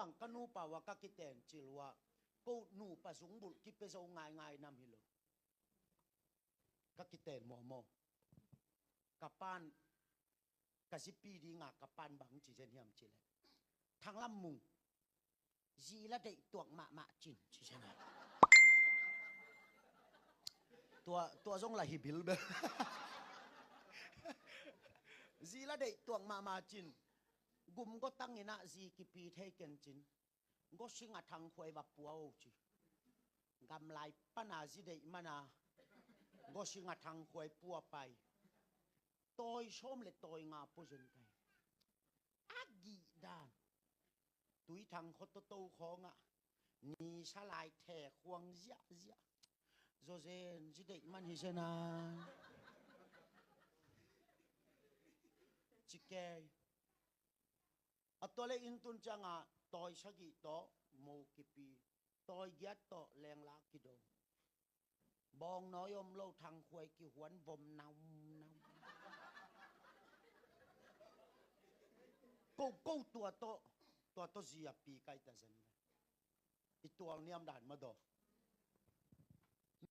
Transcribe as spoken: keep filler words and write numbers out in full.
bang ka nupa uh a ka kiten cil uh a, ko nupa zungbulh kipia zo ngaingai nam hi lo. Ka kiten mawmaw. Ka pan, ka zipi dinga ka pan bang ci zen hiam cih leh, Thang Lam Mung, zi la deih tuak mahmah cin, ci zen. Tua, tua zong la hi bil bel. Zi la deih tuak mahmah cin. Gum gotang in ah zi kipi thei ken cin. Gosing a Thang Khuai va pua o ci. Gamlai pana zi deih mana Gosing a Thang Khuai pua pai. Tawi sawm le tawi nga pua zen kai. A gih dan. Tuithang khaw toto khawngah ni sa lai the khuang ziahziah. Zaw zen, zi deih man hi zen a. Ci kei. A tua le inn tun cianga tawi sagih tawh mo kipi, tawi giat tawh lengla kido. Bawngnawi om lo, Thang Khuai kihuan vom naunau. Ko, ko tua tawh, tua tawh zi a pi kai ta zen. I tual niam dan madaw.